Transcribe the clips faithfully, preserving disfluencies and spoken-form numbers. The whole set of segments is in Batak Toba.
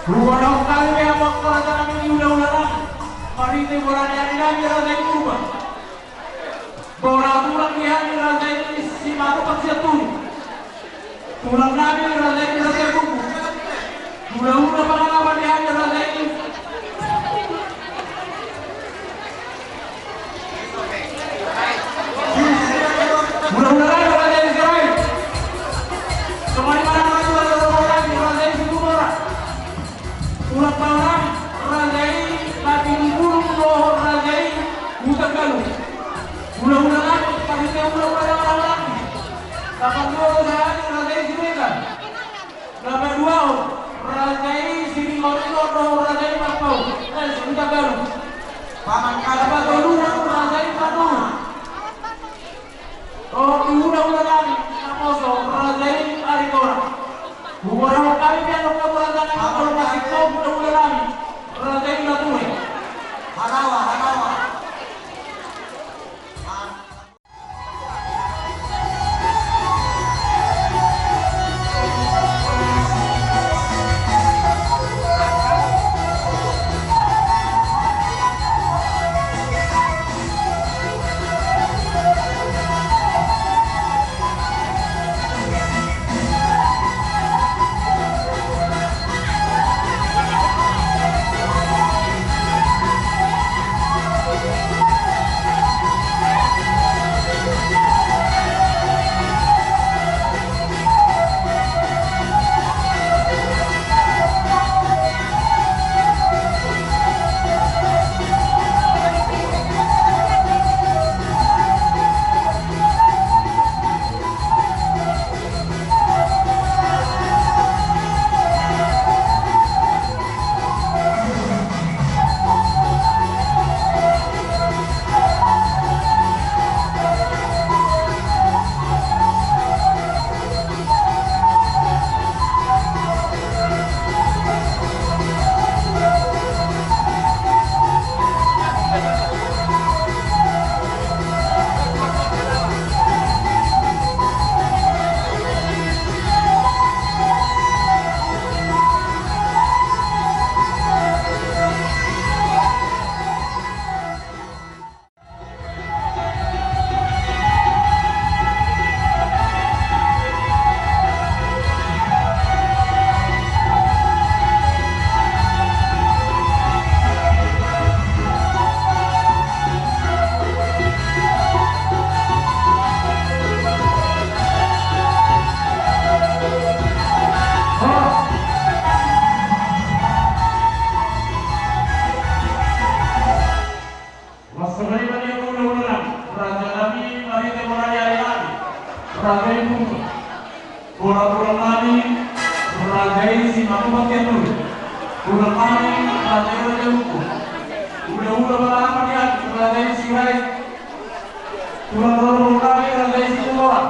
Huboan hami pe amang raja nami di hulahula nami, marhite boru ni ari nami raja i Purba. Boru tulang di hami raja i Simatupang Sianturi. Tulang nami raja i Raja Buku. Hulahula pangalaman di hami raja i. Hulahula nami raja i Sirait. Songon i ma raja i Situmorang. Tulang pangalaman raja i Simatupang Sianturi dohot raja i Huta Galung. Hulahula nami, marhite hulahula nami. Na paduahon raja i Siregar. Na paduahon raja i Sirimaurido dohot raja i Marpaung. Eh, Huta Galung. Paman, na patoluhon raja i Pandohan. Dohot di hulahula nami naposo raja i Aritonang. Huboan hami pe amang raja nami, amang raja i Situmorang, hulahula nami raja i Nature. Halawa, halawa. Raja nami, marhite boru ni ari nami, raja i Purba. Boru tulang nami, raja i Simatupang Sianturi. Tulang nami, raja i Raja Buku. Hulahula pangalaman di hami, raja i Sirait. Tulang rorobot nami, raja i Situmorang.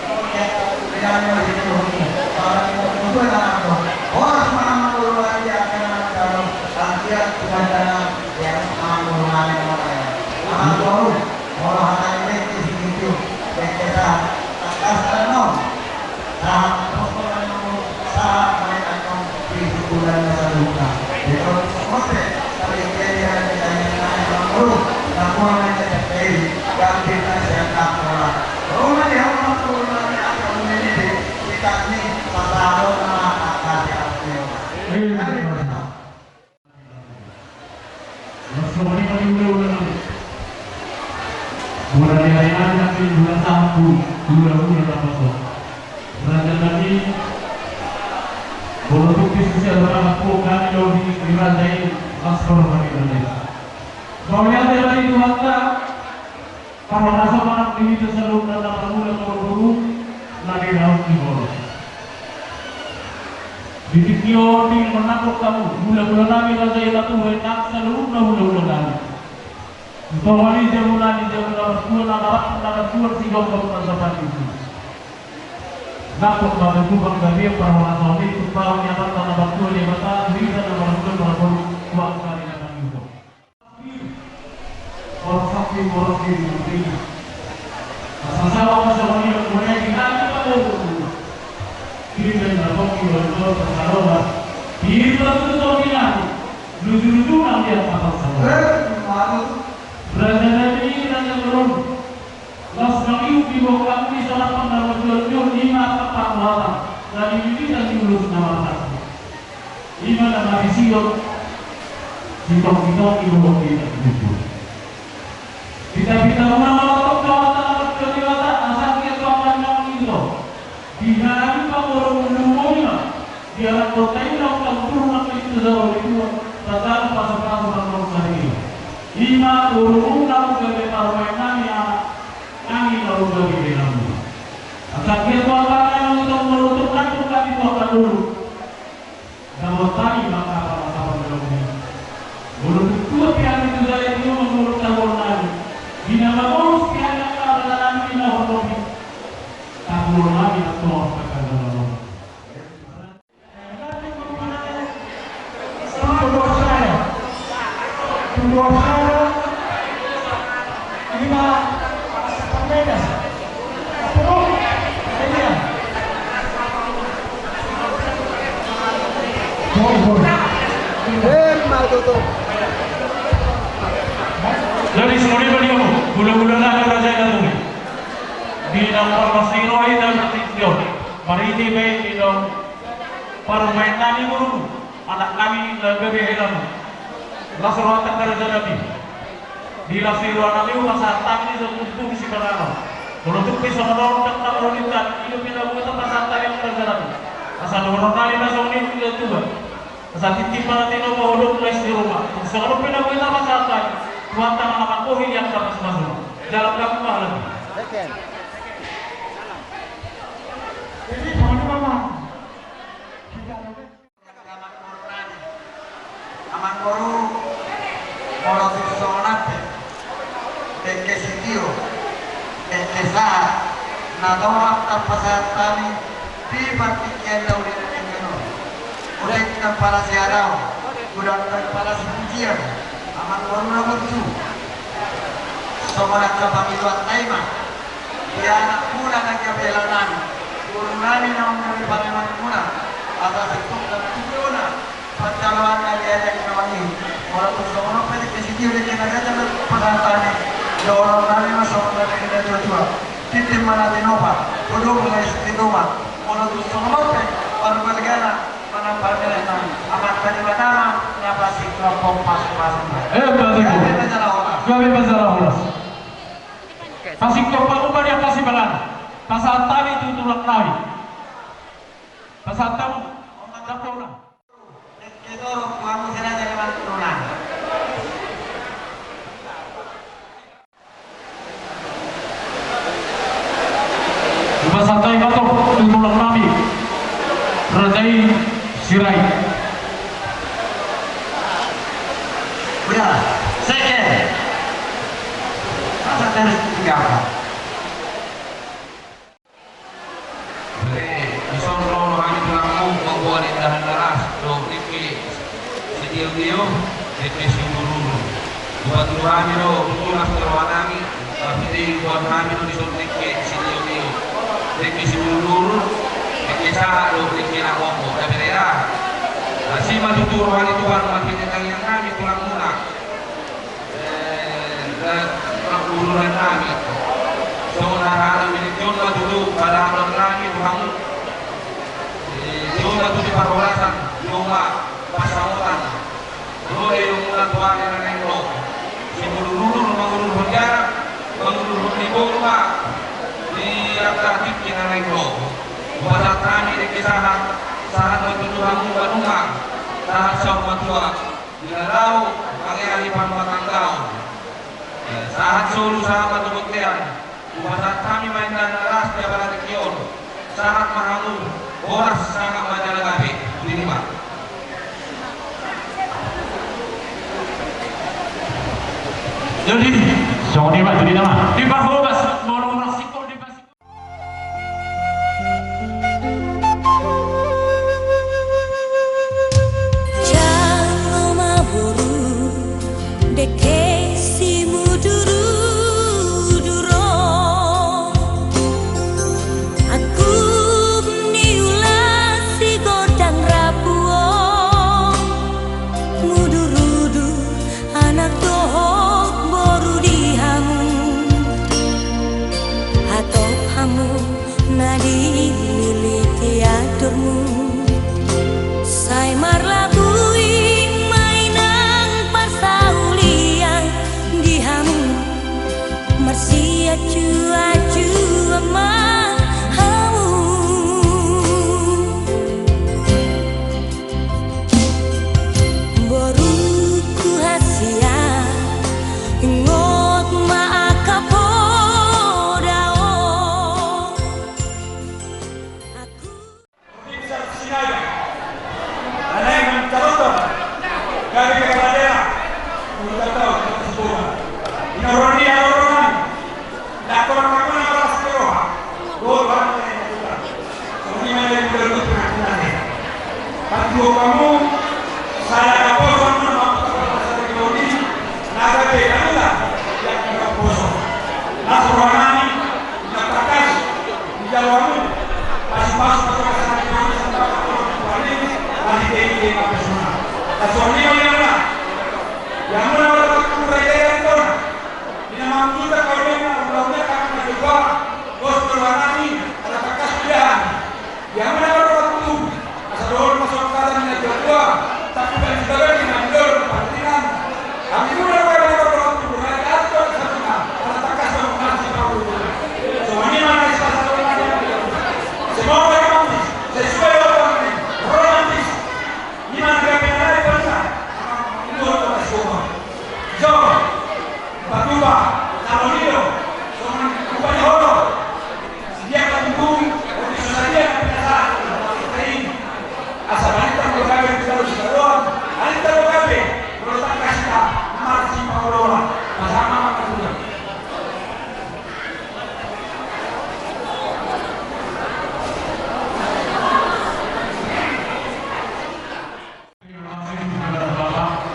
Las ma di hulahula nami. Mula ni ari nami nangkin bulan sahat tu hulahula na paso. Raja nami, molo tung bisa dua ratus puluh kali lo di, di raja i, las ma di raja i. Mauliate ma di Tuhanta. Parhorasan ma di hita saluhutna na marhula boru-boru na diraut di boru. Di tingki on di manangkok hamu hulahula nami raja i, na tuhe nang saluhutna hulahula nami. Tutohon i jabu nami, jabu na martua, na marangkup, na martua, sigomgom na sapanjujung. Nangkok ma tutu panggabean parhorasan i, tumpahon ni Amanta na martua Debata, tu hita na marhula marboru, tu angka ari na mangihut. Boras sapi, boras diri, diri. Asa sawa, asa mania, mulai di hari pertama. Diri dan lapok di luar luar persaroba. Diri bertutup di hari. Lucu-lucu nang dia kapal saroba. Eh, mana tuh? Raja nami, raja turun. Las mangihut di bokak ni sarapan na berjual-jual lima kapal mata. Dari bibit dan di ulus nama satu. Ima na marisi on, sitongki-tongki dohot di na tujuh. Pita-pita muna maratok jawatan na martua Debata, asa anggiat tu angka na Ia na kota i na ungkap guru na kaitu jauh di dua, tatalu pasu-pasu na ungkap sahiri. Ima guru na ungkap di parumaen nami anak nami na ungkap di dalam. Asal dia tua kami yang untuk menutup kantung kami tua kadulu. Dapat tadi maka apa-apa dalam ini. Belum tentu pihak itu saya itu menurut tabur nami. Bina bagus pihak yang ada dalam ini na hormat. Tabur nami na tua kata dalam. Jadi songon i ma di hamu, gula-gula na raja i na tuli. Di na parmasiro i na bertinjau. Mariti baik di dalam parumaen nami guru, anak nami na gabe helamu. Las roha tangkar janabi. Di las ni roha nami upasahat hami di satu tubuh di sibarano. Molo tung pe songon on dang na ro di tani, ido pe na boi tapasahat hami tangkar janabi. Asa dohonon nami ma songon i tu tua. Asa tintin ma na tinopa, hodong ma istri ruma. Songon on pe na boi tapasahat hami. Tuhan tama na mangkohi di angka pasu-pasu. Jalan kami ma halak. Jadi, bagaimana, Mama? Amangboru, molo tung songon on pe, dengke sitio, dengke sahat, na tolap tarpasahat hami di partingkian na uli ni dengke on. Uda i tampala siadao, uda i tampala sipujian, amangboru na burju. Songon angka pangidoan na i ma. Di anak muna na gabe hela nami, guru nami na umur di pangidoan muna, asa singkop dan tujuana, panjaloan na diajak na wangi. Molo tung songon on pe dengke sitio dengke na gabe pasahat hami, dohonon nami ma songon na dengke na tua-tua. Tintin ma na tinopa, hodong ma istri ruma. Molo tung songon on pe, parbalgana, manang parmelenna, amanta ni batama, na pasingkop pasu-pasu. Eh, pasingkop. Gabe masalah horas. Gabe masalah horas. Pasingkop pasu-pasu dia kasih balan. Pasahat hami tu tulang nami. Pasahat hami. Omat tapona. Dengke torop tu hamu sira jadi mantunan. Hupasahat hami ma tu tulang nami, raja i Sirait. Udah, second. Masa terus tiga apa? Jadi, dison ro hami tulangmu mamboan indahan na las dohot dengke sitio-tio, dengke siudur-udur. Hupasahat hami do tutu las ni roha nami, marhite huboan hami do dison dengke sitio-tio, dengke siudur-udur, dengke sahat dohot dengke na gogo. Gabe hela. Asi ma tutu roha ni Tuhan marhite tangiang nami tulangmuna. Eh, dan urusan nami. Songon hata ni Tuhan ma tutu, padahaton nami tu hamu. Eh, Tuhan ma tutu parhorasan, Tuhan ma pansamotan. Ro do inongmuna tu ari na naeng ro. Simudur-udur mangudurhon jarak, mangudurhon ni boru ma. Di angka tingki na naeng ro. Hupasahat hami dengke sahat, sahat ma tutu hamu panuma, sahat saur matua. Di na laho mangeahi parmatanggaon. Eh, sahat solu sahat ma tu bontean. Hupasahat hami ma indahan na las di apala tingki on. Sahat ma hamu, horas sahat ma jala gabe. Jadi, songon i ma, jadi nama. Di pahobas, molo horas singkop di pasi- Jalo ma boru, dengke simudur-udur on. Angkup ni ulaon sigondang rambu on. Mudur-udur anak dohot boru di hamu. Hatop hamu na dililiti aturmu. Sai marlabui ma inang parsaulian di hamu. Marsianjuan-juan ma hamu. Jalo hamu, pasupasu ma tu pasangan ni Tuhan i, sampai tu pasangan ni Tuhan i, mari tei tei ma pesona. Pasupasu ma ia muna. Ia muna ma tu raja i antona. Di na mangujunta kaulena, ulaonta kamu na jogua, bos berwarna ni, ada takas pilihan. Ia muna ma tu waktu. Asa dohot ma songon hata ni na jogua, tapi kan sebagai di na jogua, kepentingan. Hami muna ma tu waktu, berarti atur satu kan, ada takas sama kasih tahu. Songon i ma na isipasada. Semoga romantis, sesuai romantis, romantis. I ma na gabe na naeng pasa. Dua belas goma. Jo. Patupa. Talo nido. Songon upa ni holo. Dia kan dukung. Untuk sadia na pinasahat. Asa balintang do gabe. Balintang do gabe. Balintang do gabe. Balintang kasih ta. Marsi pangoloan. Pasama.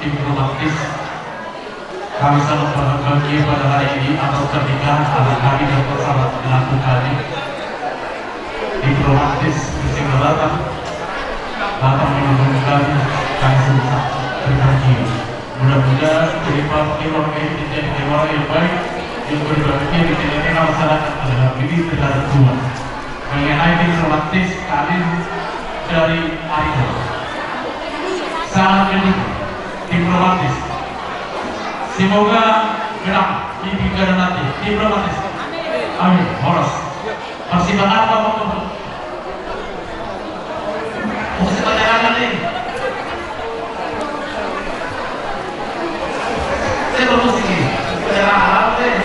Diplomatis, kami sangat berbahagia pada hari ini atas pernikahan anak kami dan pasangan menantu kami. Diplomatis, bisa datang, datang mengunjungi kami, kami sangat berbahagia. Mudah-mudahan kehidupan keluarga ini menjadi keluarga yang baik, yang berbakti di tengah-tengah masyarakat terhadap ini, terhadap Tuhan. Mengenai diplomatis, kami dari Arido sangat mendukung diplomatis. Semoga menang di pilkada nanti diplomatis. Amin. Horas. Masih banyak apa, Bapak? Musik pacaran nih. Saya bermusik nih. Pacaran nih.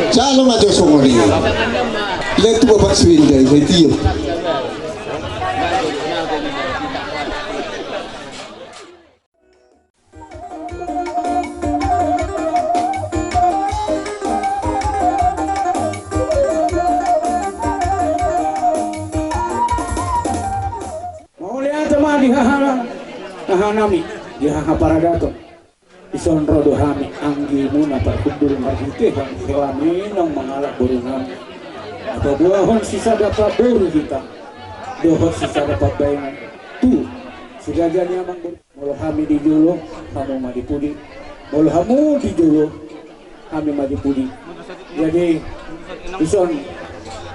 Jalo ma jo songon i. Let tu bapak suinda i, sai tio. Mauliate ma di haha, haha nami, di haha paradaton. Dison ro do hami anggimuna parhundul marhitehon hela ni naung mangalap boru nami. Paboahon sisada parboru hita dohot sisada parbahenon tu sigaga ni amang boru. Molo hami di jolo, hamu ma di pudi. Molo hamu di jolo, hami ma di pudi. Jadi dison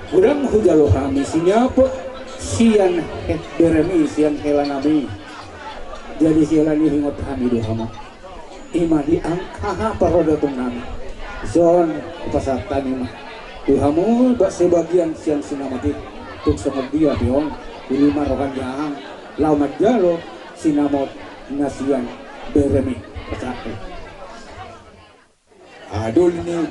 godang hujalo hami sinapot sian he-, beremi, sian hela nami. Jadi sian hela ni hingot hami do hamu. I ma di angka haha paradaton nami. Dison hupasahat hami ma tu hamu ba sebagian sian sinamot i. Tung songon dia pe on, uli ma roha ni hahang laho manjalo sinamot na sian beremi. Pasahat. Adol ni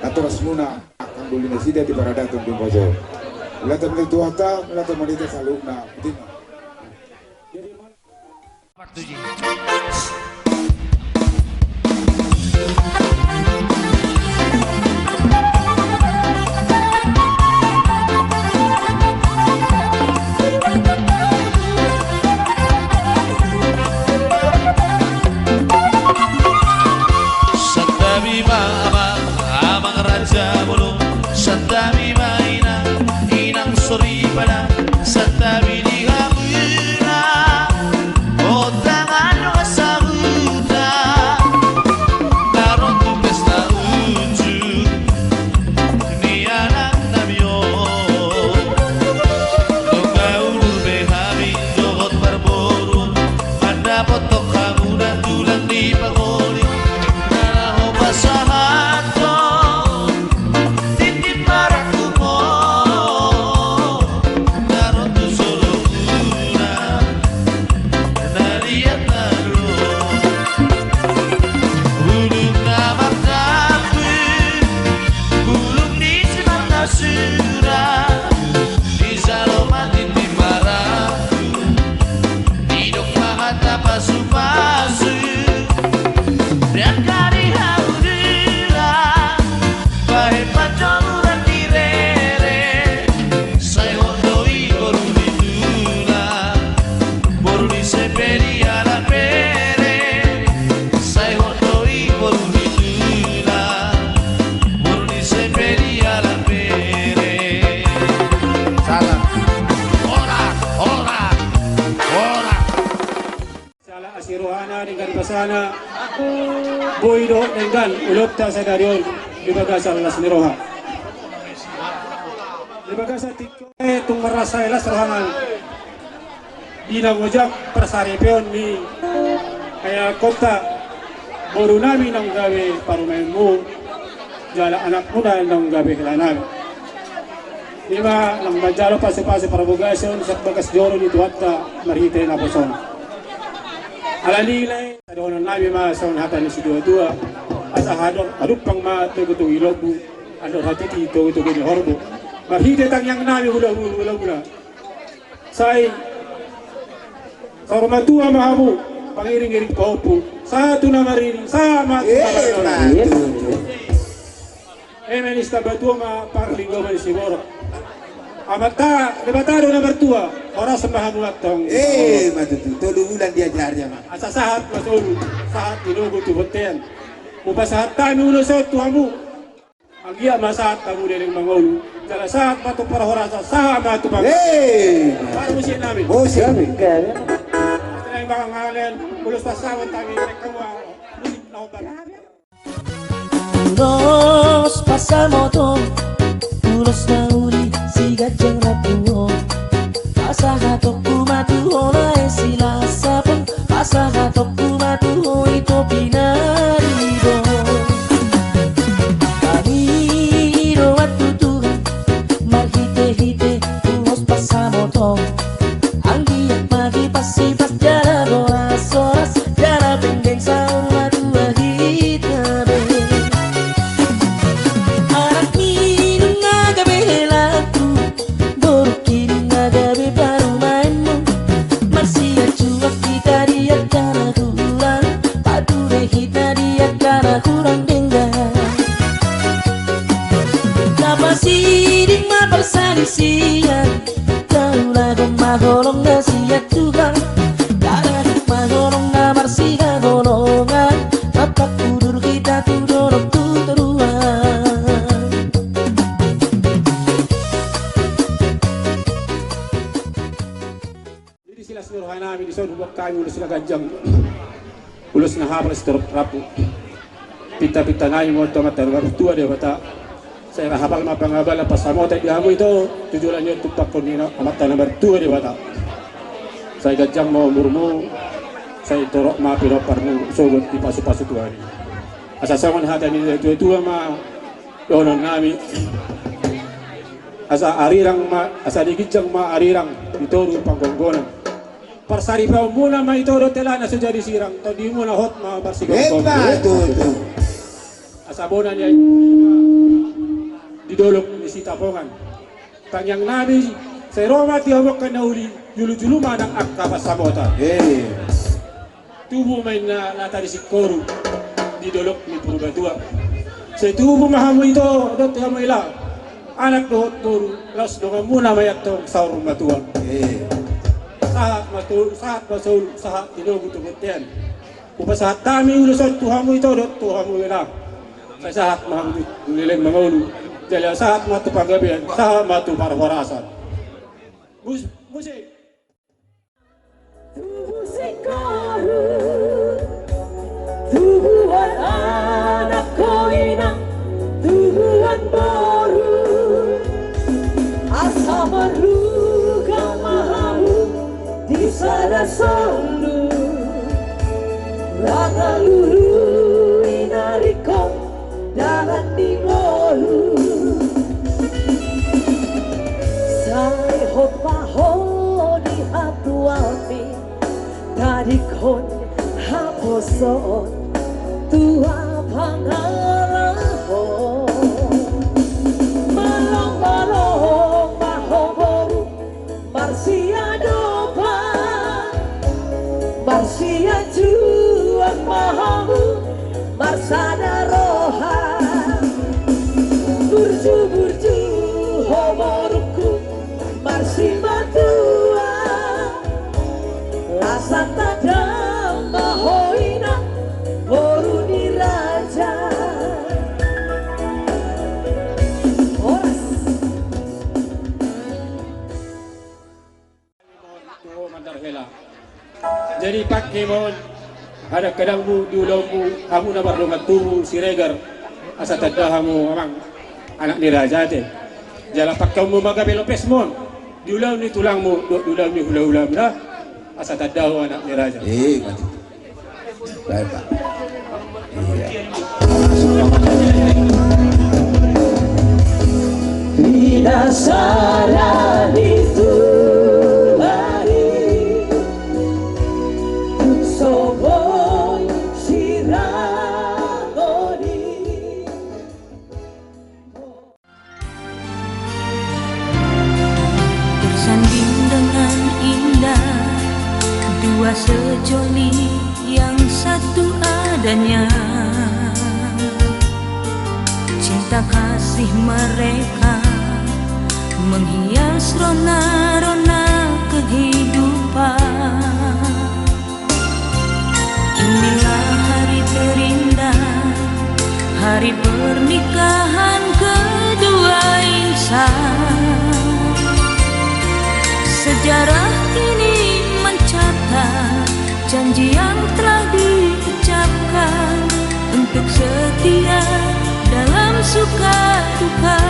natorasmuna. Tanggul di nasida di paradaton di Bojo. Mulata mani Tuhanta, mulata mani hita saluhutna. Penting. Santabi ma amang, amang raja bolon, santabi ma inang, inang soripada, santabi di hamuna, gondang adong sahuta, na ro tu pesta unjuk ni anaknami on. Nunga udur be hami dohot parboruon, mandapothon hamuna tulang ni pangoli, na laho pasahathon tintin marangkup on, na ro tu solohunan. Na liat na ro. Bulung na martampuk, bulung ni si marnasura, dijalo ma tintin marangkup, didok ma hata pasupasu. Dangka di hau dila, bahen panjomuran di rere. Sai hot do i boru ni tulang, boru ni Sempeli anak bere. Sai hot do i boru ni tulang, boru ni Sempeli anak bere. Salam. Horas, horas, horas. Siala asi rohana denggan basana, boi dohot denggan ulaonta sadari on di bagasan las ni roha. Di bagasan tingki on tung marlas las rohana. Di na ojak parsaripeon ni ayahonta, borunami naung gabe parumaenmu, jala anakmuna naung gabe helanami. I ma naung manjalo pasupasu parbagason sian bagas joro ni Tuhanta marhite naposona. Alani i lae, dohononnami ma songon hata ni situatua, asa hadar hadumpang ma togutogu i lombu, andor hatiti togutogu ni horbo. Marhite tangiangnami hulahula, hulahula. Sai saur matua ma hamu, pangiringiring pahompu, sahat tu na mariring, sahat ma tu na mardalan. Eme ni sitabatua ma parlinggoman siborok. Amanta Debata do na martua, horas ma hamu antong. Ema tutu, tolu bulan diajari ama. Asa sahat ma solu, sahat tinogu tu bontean. Hupasahat hami ulos on tu hamu. Anggiat ma sahat hamu leleng mangolu, jala sahat ma tu parhorasan, sahat ma tu panggabean. Parmusiknami. Musik. Selain bang halen, ulos pasahat hami, mereka musik na obat. Ulos pasamotong, ulos na uli si ganjang rambu on. Pasahatonku ma tu ho lae Silasapon, pasahatonku ma tu ho Ito Pinaribot. Pangidoan tu Tuhan marhitehite ulos pasamotong. Anggiat ma dipasipas jala horas-horas, jala penggeng saur matua hita be. Anakmi nunga gabe helangku, borungki nunga gabe parumaenmu. Marsiajuak hita di angka na hurang, patuhe hita di angka na hurang denggan. Na pasiding ma parsalisian, taulahon ma holong na sian Tuhan. Taulahon ma holong na marsihaholongan, rap udur hita tu dolok tu toruan. Jadi silas ni rohanami, dison huboan hami ulos na ganjang, ulos na hapal sitorop rambu. Pintapintanami ma tu Amanta na martua Debata. Sai ra hapal ma pangabalan pansamotan di hamu ito, tu joloan ni on tumpahon ni Amanta na martua Debata. Sai ganjang ma umurmu, sai torop ma pinomparmu, sogot dipasupasu Tuhan i. Asa songon hata ni natuatua ma dohononnami. Asa arirang ma, asa di ginjang ma arirang, di toru panggonggonan. Parsaripeonmuna ma ito dohot hela na so jadi sirang, tondimuna hot ma marsigomgoman. Asa bona ni aek Di dolok ni Sitapongan. Tangiang nami, sai ro ma tu hamu angka na uli, julu-julu ma nang angka pansamotan. Eh. Tubu ma inna lata ni singkoru di dolok ni Purbatua. Sai tubu ma hamu ito dohot hamu ela, anak dohot boru, laos donganmuna ma i antong saur matua. Eh. Sahat ma solu, sahat ma solu, sahat tinogu tu bontean. Hupasahat hami ulos on tu hamu ito dohot tu hamu ela. Sai sahat ma hamu tu leleng mangolu. Jala sahat ma tu panggabean, sahat ma tu parhorasan. Mus-, musik. Tubu singkoru, tubuan anak ho inang, tubuan boru. Asa marruga ma hamu di sada solu. Lata lului na ringkot dalan ni ngolu. Sai hot ma ho di hatuaon, tadingkon haposoon tua pangalahon. Malong-malong ma ho boru, marsiadopan, marsianjuan ma hamu, marsada roha. Burju-burju ho borungku, marsimatua. Laos tanda ma ho inang, boru ni raja. Horas. Tu ho mandar hela. Jadi pangke ma on hadang-hadangmu di ulaonmu, hamu na mardongan tubu Siregar, asa tanda hamu amang anak ni raja ate. Jala pangkeonmu ma gabe lopes ma on di ulaon ni tulangmu dohot di ulaon ni hula-hulamu da, asa tanda ho anak ni raja. Eh, maju. Baik, Pak. Iya. Pinasara di tulari, tung so boi sirangoni. Bersanding dengan indah, dua sejoli yang satu adanya. Cinta kasih mereka menghias rona-rona kehidupan. Inilah hari terindah, hari pernikahan kedua insan. Sejarah ini mencatat janji yang telah diucapkan untuk setia dalam suka duka.